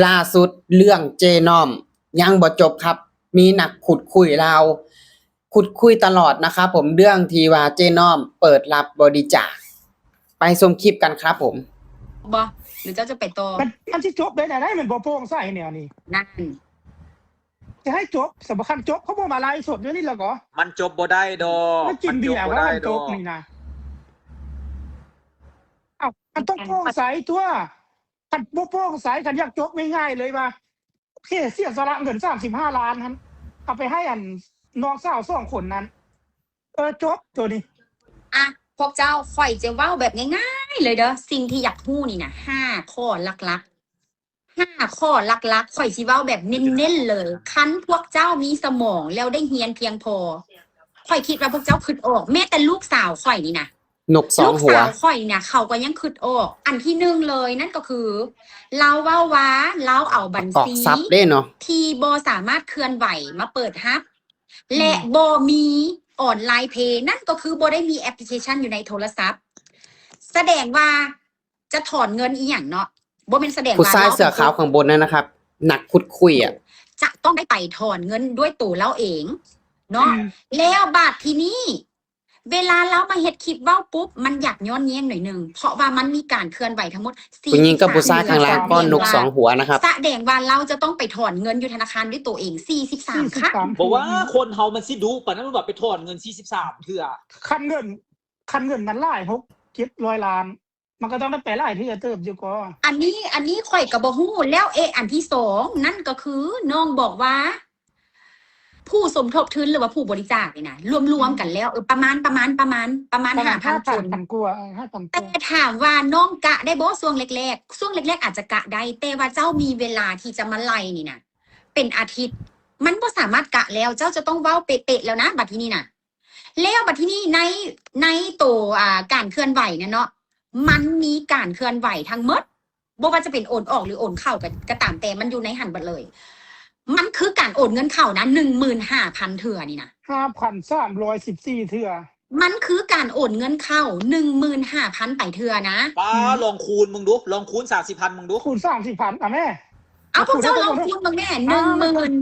ລ່າສຸດເລື່ອງເຈ້ນ້ອມຍັງບໍ່ຈົບຄັບ ມີນັກຂຸດຄຸຍລາວຂຸດຄຸຍຕະຫຼອດນະຄັບຜົມ ເລື່ອງທີ່ວ່າເຈ້ນ້ອມເປີດຮັບບໍລິຈາກ ໄປຊົມຄລິບກັນຄັບຜົມ. ບໍ່ ຫຼືເຈົ້າຈະໄປຕໍ່? ມັນ ມັນຊິຈົບໄດ້ແນວໃດ ມັນບໍ່ໂປ່ງໃສແນວນີ້. ນັ້ນ ຈະໃຫ້ຈົບ ສຳຄັນຈົບ ເຂົາບໍ່ມາໄລຟ໌ສົດຢູ່ນີ້ລະກໍ ມັນຈົບບໍ່ໄດ້ດອກ ມັນກິນເບຍວ່າມັນຈົບນີ້ນະ. ເອົ້າ ມັນຕ້ອງໂປ່ງໃສຕົວະ ຄັນບໍ່ໂປ່ງໃສ ຄັນຢາກຈົບງ່າຍໆເລີຍວ່າ ໂອເຄ ເສຍສະຫຼະເງິນສາມສິບຫ້າລ້ານຫັ້ນ ເອົາໄປໃຫ້ອັນນ້ອງສາວສອງຄົນນັ້ນ ເອີ ຈົບໂຕນີ້. ອ່ະ ພວກເຈົ້າ ຂ້ອຍຈະເວົ້າແບບງ່າຍໆເລີຍເດີ ສິ່ງທີ່ຢາກຮູ້ນີ້ນະ ຫ້າຂໍ້ຫຼັກໆ ຫ້າຂໍ້ຫຼັກໆ ຂ້ອຍຊິເວົ້າແບບເນັ້ນໆເລີຍ. ຄັນພວກເຈົ້າມີສະໝອງແລ້ວໄດ້ຮຽນພຽງພໍ ຂ້ອຍຄິດວ່າພວກເຈົ້າຄິດອອກ ແມ້ແຕ່ລູກສາວຂ້ອຍນີ້ນະ ນົກສອງຫົວ ລູກສາວຂ້ອຍນີ້ນະ ເຂົາກໍຍັງຄິດອອກ. ອັນທີໜຶ່ງເລີຍນັ້ນກໍຄື ລາວເວົ້າວ່າລາວເອົາບັນຊີທີ່ບໍ່ສາມາດເຄື່ອນໄຫວມາເປີດຮັບ ແລະ ອືມ ບໍ່ມີອອນລາຍເພ ນັ້ນກໍຄືບໍ່ໄດ້ມີແອັບພລິເຄຊັນຢູ່ໃນໂທລະສັບ ສະແດງວ່າຈະຖອນເງິນອີ່ຫຍັງເນາະ ບໍ່ແມ່ນສະແດງວ່າ ຜູ້ຊາຍເສື້ອຂາວຂ້າງບົນນັ້ນນະຄັບ ນັກຂຸດຄຸຍອະ ຈະຕ້ອງໄດ້ໄປຖອນເງິນດ້ວຍໂຕລາວເອງເນາະ. ອືມ ແລ້ວບາດທີນີ້ ເວລາລາວມາເຮັດຄລິບເວົ້າປຸບ ມັນຢາກຍ້ອນແຍ້ງໜ້ອຍໜຶ່ງ ເພາະວ່າມັນມີການເຄື່ອນໄຫວທັງໝົດ ຜູ້ຍິງກັບຜູ້ຊາຍຂ້າງຫຼັງກໍນົກສອງຫົວນະຄັບ ສະແດງວ່າລາວຈະຕ້ອງໄປຖອນເງິນຢູ່ທະນາຄານດ້ວຍໂຕເອງສີ່ສິບສາມຄັ້ງ. ບໍ່ວ່າຄົນເຮົາມັນຊິດຸປານນັ້ນ ວ່າໄປຖອນເງິນສີ່ສິບສາມເທື່ອ. ຄັນເງິນ ຄັນເງິນມັນຫຼາຍ ຫົກເຈັດຮ້ອຍລ້ານ ມັນກໍຕ້ອງໄດ້ໄປຫຼາຍເທື່ອເຕີບຢູ່ກໍ. ອັນນີ້ ອັນນີ້ຂ້ອຍກໍບໍ່ຮູ້. ແລ້ວເອ ອັນທີສອງນັ້ນກໍຄື ນ້ອງບອກວ່າ ຜູ້ສົມທົບທຶນ ຫຼືວ່າຜູ້ບໍລິຈາກນີ້ນະ ລວມໆກັນແລ້ວ ເອີ ປະມານ ປະມານ ປະມານ ປະມານຫ້າພັນຄົນ ຫ້າພັນກວ່າ ຫ້າພັນກວ່າ. ແຕ່ຖາມວ່ານ້ອງກະໄດ້ບໍ່ຊ່ວງແລກໆ? ຊ່ວງແລກໆອາດຈະກະໄດ້ ແຕ່ວ່າເຈົ້າມີເວລາທີ່ຈະມາໄລ່ນີ້ນະ ເປັນອາທິດ ມັນບໍ່ສາມາດກະແລ້ວ. ເຈົ້າຈະຕ້ອງເວົ້າເປະໆແລ້ວນະ ບັດທີນີ້ນະ. ແລ້ວບັດທີນີ້ໃນ ໃນໂຕ ອ່າ ການເຄື່ອນໄຫວນັ້ນເນາະ ມັນມີການເຄື່ອນໄຫວທັງໝົດ ບໍ່ວ່າຈະເປັນໂອນອອກ ຫຼື ໂອນເຂົ້າກໍ ກໍຕາມແຕ່ ມັນຢູ່ໃນຫັ້ນເບິດເລີຍ. ມັນຄືການໂອນເງິນເຂົ້ານະ ໜຶ່ງໝື່ນຫ້າພັນເທື່ອນີ້ນະ ຫ້າພັນສາມຮ້ອຍສິບສີ່ເທື່ອ. ມັນຄືການໂອນເງິນເຂົ້າ ໜຶ່ງໝື່ນຫ້າພັນໄປເທື່ອນະ. ປ້າ ອືມ ລອງຄູນເບິ່ງດູ ລອງຄູນສາມສິບພັນເບິ່ງດູ ຄູນສາມສິບພັນ ອະແມ່ ເອົາ ພວກເຈົ້າລອງຄູນເບິ່ງແມ່ ໜຶ່ງໝື່ນ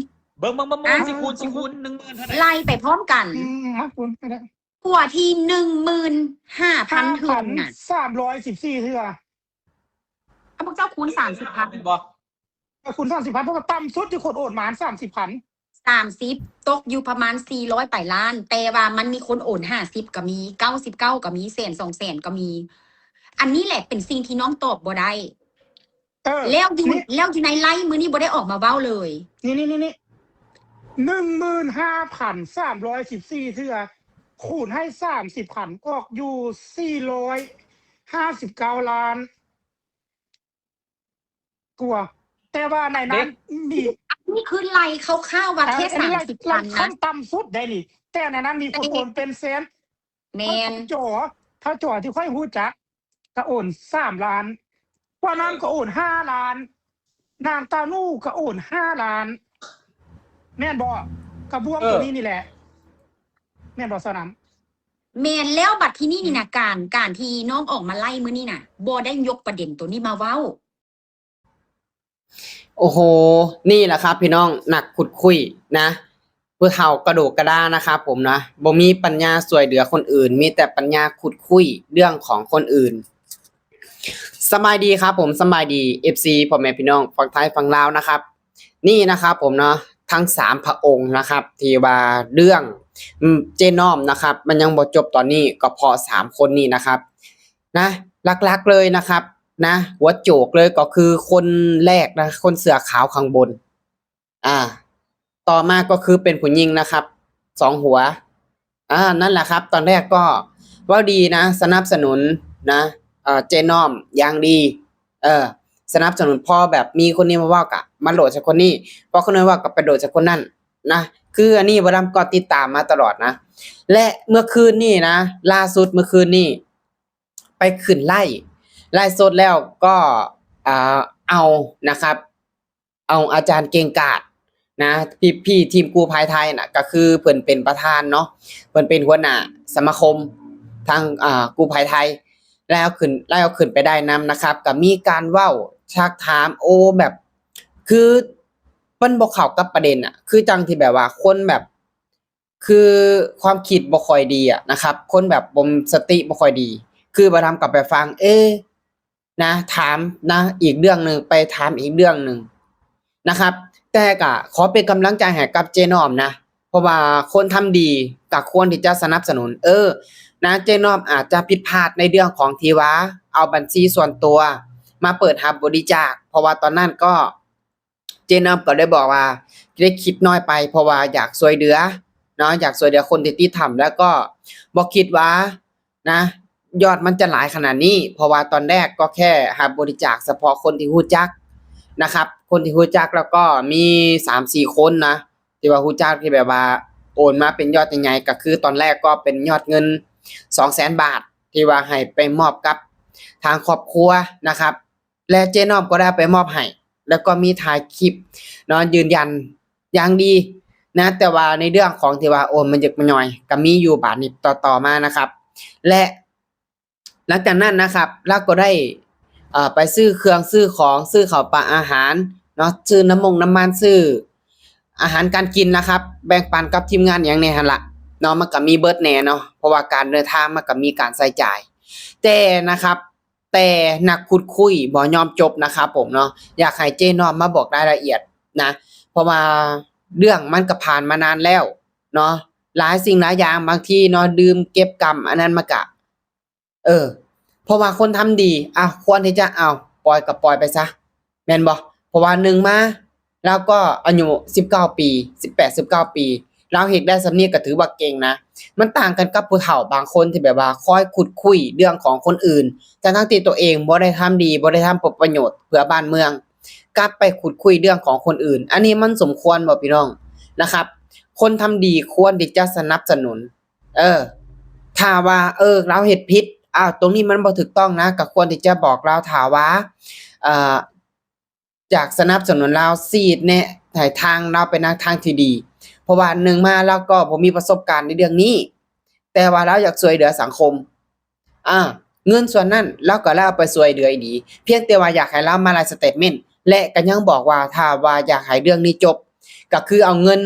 ເບິ່ງ ເບິ່ງ ເບິ່ງ ເບິ່ງ ຊິຄູນ ຊິຄູນ ໜຶ່ງໝື່ນເທົ່າໃດ ໄລ່ໄປພ້ອມກັນ. ອືມ ມາຄູນກໍໄດ້ ກວ່າທີ່ໜຶ່ງໝື່ນຫ້າພັນເທື່ອນະ ສາມຮ້ອຍສິບສີ່ເທື່ອ. ເອົາ ພວກເຈົ້າຄູນສາມສິບພັນ ແມ່ນບໍ່? ເອົາ ຄູນສາມສິບພັນ ເພາະວ່າຕ່ຳສຸດທີ່ຄົນໂອນມາ ສາມສິບພັນ ສາມສິບ ຕົກຢູ່ປະມານສີ່ຮ້ອຍປາຍລ້ານ ແຕ່ວ່າມັນມີຄົນໂອນຫ້າສິບກໍມີ ເກົ້າສິບເກົ້າກໍມີ ແສນ ສອງແສນກໍມີ. ອັນນີ້ແຫຼະເປັນສິ່ງທີ່ນ້ອງຕອບບໍ່ໄດ້. ເອີ ແລ້ວຢູ່ ນີ້ ແລ້ວຢູ່ໃນໄລຟ໌ມື້ນີ້ບໍ່ໄດ້ອອກມາເວົ້າເລີຍ. ນີ້ໆໆໆ ໜຶ່ງໝື່ນຫ້າພັນສາມຮ້ອຍສິບສີ່ເທື່ອ ຄູນໃຫ້ສາມສິບພັນ ອອກຢູ່ສີ່ຮ້ອຍຫ້າສິບເກົ້າລ້ານກວ່າ. ແຕ່ວ່າໃນນັ້ນມີ ອັນນີ້ຄືໄລ່ຄ່າວໆວ່າແຄ່ ອັນນີ້ໄລ່ ສາມສິບພັນນະ ຂັ້ນຕ່ຳສຸດໄດ໋ນີ້ ແຕ່ໃນນັ້ນມີຄົນໂອນເປັນແສນ. ແມ່ນ ເທົ່າຈໍ ເທົ່າຈໍທີ່ຂ້ອຍຮູ້ຈັກ ກໍໂອນສາມລ້ານ ກວ່ານັ້ນກໍໂອນຫ້າລ້ານ ນາງຕາໜູກໍໂອນຫ້າລ້ານ ແມ່ນບໍ່? ກະບວກ ເອີ ໂຕນີ້ນີ້ແຫຼະ ແມ່ນບໍ່ສາວນ້ຳ? ແມ່ນແລ້ວ ບັດທີນີ້ນີ້ນະ ອືມ ການ ການທີ່ນ້ອງອອກມາໄລຟ໌ມື້ນີ້ນະ ບໍ່ໄດ້ຍົກປະເດັນໂຕນີ້ມາເວົ້າ. ໂອ້ໂຫ ນີ້ແຫຼະຄັບພີ່ນ້ອງ ນັກຂຸດຄຸຍນະ ຜູ້ເຖົ້າກະໂດກະດານະຄັບຜົມນະ ບໍ່ມີປັນຍາຊ່ວຍເຫຼືອຄົນອື່ນ ມີແຕ່ປັນຍາຂຸດຄຸຍເລື່ອງຂອງຄົນອື່ນ. ສະບາຍດີຄັບຜົມ ສະບາຍດີ ເອັຟຊີ ພໍ່ແມ່ພີ່ນ້ອງຝັ່ງໄທຝັ່ງລາວນະຄັບ. ນີ້ນະຄັບຜົມເນາະ ທັງສາມພະອົງນະຄັບ ທີ່ວ່າເລື່ອງ ອືມ ເຈ້ນ້ອມນະຄັບ ມັນຍັງບໍ່ຈົບຕອນນີ້ ກໍເພາະສາມຄົນນີ້ນະຄັບ. ນະ ຫຼັກໆເລີຍນະຄັບນະ ຫົວໂຈກເລີຍກໍຄືຄົນແລກນະ ຄົນເສື້ອຂາວຂ້າງບົນ ອ່າ ຕໍ່ມາກໍຄືເປັນຜູ້ຍິງນະຄັບ ສອງຫົວ ອ່າ ນັ້ນແຫຼະຄັບ ຕອນແລກກໍເວົ້າດີນະ ສະໜັບສະໜູນນະ ເອີ ເຈ້ນ້ອມຢ່າງດີ ເອີ ສະໜັບສະໜູນ ພໍແບບມີຄົນນີ້ມາເວົ້າກະມາໂຫຼດໃສ່ຄົນນີ້ ພໍຄົນນັ້ນເວົ້າກະໄປໂຫຼດໃສ່ຄົນນັ້ນນະ ຄືອັນນີ້ບໍ່ດຳກໍຕິດຕາມມາຕະຫຼອດນະ ແລະ ເມື່ອຄືນນີ້ນະ ລ່າສຸດເມື່ອຄືນນີ້ ໄປຂຶ້ນໄລຟ໌ ໄລຟ໌ສົດແລ້ວກໍ ອ່າ ເອົານະຄັບ ເອົາອາຈານເກັ່ງກາດນະ ພີ່ ພີ່ທີມກູ້ໄພໄທນະ ກໍຄືເພິ່ນເປັນປະທານເນາະ ເພິ່ນເປັນຫົວໜ້າສະມາຄົມທາງ ອ່າ ກູ້ໄພໄທ ແລ້ວຂຶ້ນ ແລ້ວຂຶ້ນໄປໄລຟ໌ນຳນະຄັບ ກໍມີການເວົ້າຊັກຖາມ ໂອ້ ແບບ ຄືມັນບໍ່ເຂົ້າກັບປະເດັນອະ ຄືຈັ່ງທີ່ແບບວ່າຄົນແບບ ຄືຄວາມຄິດບໍ່ຄ່ອຍດີອະນະຄັບ ຄົນແບບບໍ່ ສະຕິບໍ່ຄ່ອຍດີ ຄືບ່າວດຳກໍໄປຟັງ ເອ ນະ ຖາມນະອີກເລື່ອງໜຶ່ງ ໄປຖາມອີກເລື່ອງໜຶ່ງນະຄັບ. ແຕ່ກະຂໍເປັນກຳລັງໃຈໃຫ້ກັບເຈນ້ອມນະ ເພາະວ່າຄົນທຳດີກໍຄວນທີ່ຈະສະໜັບສະໜູນ. ເອີ ນະ ເຈນ້ອມອາດຈະຜິດພາດໃນເລື່ອງຂອງທີ່ວ່າເອົາບັນຊີສ່ວນຕົວມາເປີດຮັບບໍລິຈາກ ເພາະວ່າຕອນນັ້ນກໍ ເຈນ້ອມກໍໄດ້ບອກວ່າໄດ້ຄິດນ້ອຍໄປ ເພາະວ່າຢາກຊ່ວຍເຫຼືອເນາະ ຢາກຊ່ວຍເຫຼືອຄົນທີ່ຕິດຖ້ຳ ແລ້ວກໍບໍ່ຄິດວ່ານະ ຍອດມັນຈະຫຼາຍຂະໜາດນີ້ ເພາະວ່າຕອນແລກກໍແຄ່ຮັບບໍລິຈາກສະເພາະຄົນທີ່ຮູ້ຈັກນະຄັບ ຄົນທີ່ຮູ້ຈັກ ແລ້ວກໍມີສາມສີ່ຄົນນະ ທີ່ວ່າຮູ້ຈັກ ທີ່ແບບວ່າໂອນມາເປັນຍອດໃຫຍ່ໆ ກໍຄືຕອນແລກກໍເປັນຍອດເງິນສອງແສນບາດ ທີ່ວ່າໃຫ້ໄປມອບກັບທາງຄອບຄົວນະຄັບ. ແລະ ເຈນ້ອມກໍໄດ້ເອົາໄປມອບໃຫ້ ແລ້ວກໍມີຖ່າຍຄລິບເນາະ ຢືນຢັນຢ່າງດີນະ ແຕ່ວ່າໃນເລື່ອງຂອງທີ່ວ່າໂອນມາຢືກມາຍ່ອຍກໍມີຢູ່ບາດນີ້ຕໍ່ໆມານະຄັບ. ແລະ ຫຼັງຈາກນັ້ນນະຄັບ ລາວກໍໄດ້ ເອີ ໄປຊື້ເຄື່ອງຊື້ຂອງ ຊື້ເຂົ້າປາອາຫານເນາະ ຊື້ນ້ຳມົງນ້ຳມັນ ຊື້ອາຫານການກິນນະຄັບ ແບ່ງປັນກັບທີມງານຫຍັງແດ່ຫັ້ນລະເນາະ ມັນກໍມີເບິດແດ່ເນາະ ເພາະວ່າການເດີນທາງມັນກໍມີການໃຊ້ຈ່າຍ ແຕ່ນະຄັບ ແຕ່ນັກຂຸດຄຸຍບໍ່ຍອມຈົບນະຄັບຜົມເນາະ ຢາກໃຫ້ເຈນ້ອມມາບອກລາຍລະອຽດນະ ເພາະວ່າເລື່ອງມັນກໍຜ່ານມານານແລ້ວເນາະ ຫຼາຍສິ່ງຫຼາຍຢ່າງ ບາງທີເນາະ ດື່ມເກັບກຳ ອັນນັ້ນມັນກະ ເອີ ເພາະວ່າຄົນທຳດີ ອາ ຄວນທີ່ຈະ ເອົາ ປ່ອຍກໍປ່ອຍໄປຊະ ແມ່ນບໍ່? ເພາະວ່າໜຶ່ງມາ ລາວກໍອາຍຸສິບເກົ້າປີ ສິບແປດ ສິບເກົ້າປີ ລາວເຮັດໄດ້ສ່ຳນີ້ກໍຖືວ່າເກັ່ງນະ. ມັນຕ່າງກັນກັບຜູ້ເຖົ້າບາງຄົນທີ່ແບບວ່າຄອຍຂຸດຄຸຍເລື່ອງຂອງຄົນອື່ນ ທັງໆທີ່ຕົວເອງບໍ່ໄດ້ທຳດີ ບໍ່ໄດ້ທຳປະໂຫຍດເພື່ອບ້ານເມືອງ ກັບໄປຂຸດຄຸຍເລື່ອງຂອງຄົນອື່ນ. ອັນນີ້ມັນສົມຄວນບໍ່ພີ່ນ້ອງ? ນະຄັບ ຄົນທຳດີຄວນທີ່ຈະສະໜັບສະໜູນ ເອີ ຖ້າວ່າ ເອີ ລາວເຮັດຜິດ ອ້າວ ຕົງນີ້ມັນບໍ່ຖືກຕ້ອງນະ ກໍຄວນທີ່ຈະບອກລາວ ຖ້າວ່າ ເອີ ຢາກສະໜັບສະໜູນລາວ ຊີ້ແນະໃຫ້ທາງລາວໄປໃນທາງທີ່ດີ ເພາະວ່າໜຶ່ງມາລາວກໍບໍ່ມີປະສົບການໃນເລື່ອງນີ້ ແຕ່ວ່າລາວຢາກຊ່ວຍເຫຼືອສັງຄົມ ອາ ເງິນສ່ວນນັ້ນລາວກໍລາວໄປຊ່ວຍເຫຼືອອີ່ດີ ພຽງແຕ່ວ່າຢາກໃຫ້ລາວມາໄລ່ສະເຕດເມັນ ແລະ ກໍຍັງບອກວ່າ ຖ້າວ່າຢາກໃຫ້ເລື່ອງນີ້ຈົບ ກໍຄືເອົາເງິນ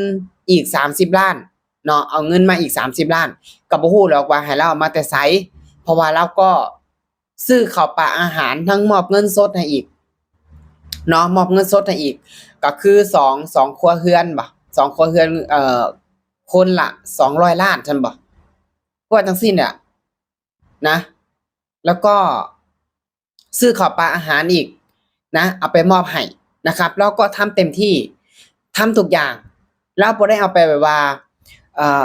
ອີກສາມສິບລ້ານເນາະ ເອົາເງິນມາອີກສາມສິບລ້ານ ກໍບໍ່ຮູ້ດອກວ່າໃຫ້ລາວເອົາມາແຕ່ໃສ ເພາະວ່າລາວກໍຊື້ເຂົ້າປາອາຫານ ທັງມອບເງິນສົດໃຫ້ອີກເນາະ ມອບເງິນສົດໃຫ້ອີກ ກໍຄືສອງ ສອງຄົວເຮືອນບໍ ສອງຄົວເຮືອນ ເອີ ຄົນລະສອງຮ້ອຍລ້ານຊັ້ນບໍ ວ່າຈັ່ງຊີ້ແຫຼະ ນະ ແລ້ວກໍຊື້ເຂົ້າປາອາຫານອີກນະ ເອົາໄປມອບໃຫ້ນະຄັບ ລາວກໍທຳເຕັມທີ່ ທຳທຸກຢ່າງ ລາວບໍ່ໄດ້ເອົາໄປແບບວ່າ ເອີ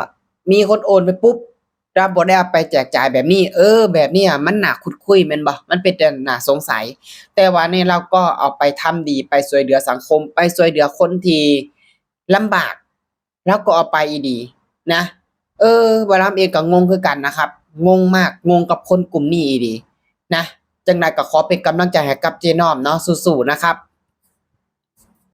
ມີຄົນໂອນໄປປຸບ ລາວບໍ່ໄດ້ເອົາໄປແຈກຈ່າຍແບບນີ້ ເອີ ແບບນີ້ອະ ມັນໜ້າຂຸດຄຸຍແມ່ນບໍ່? ມັນເປັນແຕ່ໜ້າສົງໄສ ແຕ່ວ່ານີ້ລາວກໍເອົາໄປທຳດີ ໄປຊ່ວຍເຫຼືອສັງຄົມ ໄປຊ່ວຍເຫຼືອຄົນທີ່ລຳບາກ ລາວກໍເອົາໄປອີ່ດີນະ ເອີ ບ່າວດຳເອງກໍງົງຄືກັນນະຄັບ ງົງມາກ ງົງກັບຄົນກຸ່ມນີ້ອີ່ດີນະ ຈັ່ງໃດກໍຂໍເປັນກຳລັງໃຈໃຫ້ກັບເຈນ້ອມເນາະ ສູ້ໆນະຄັບ.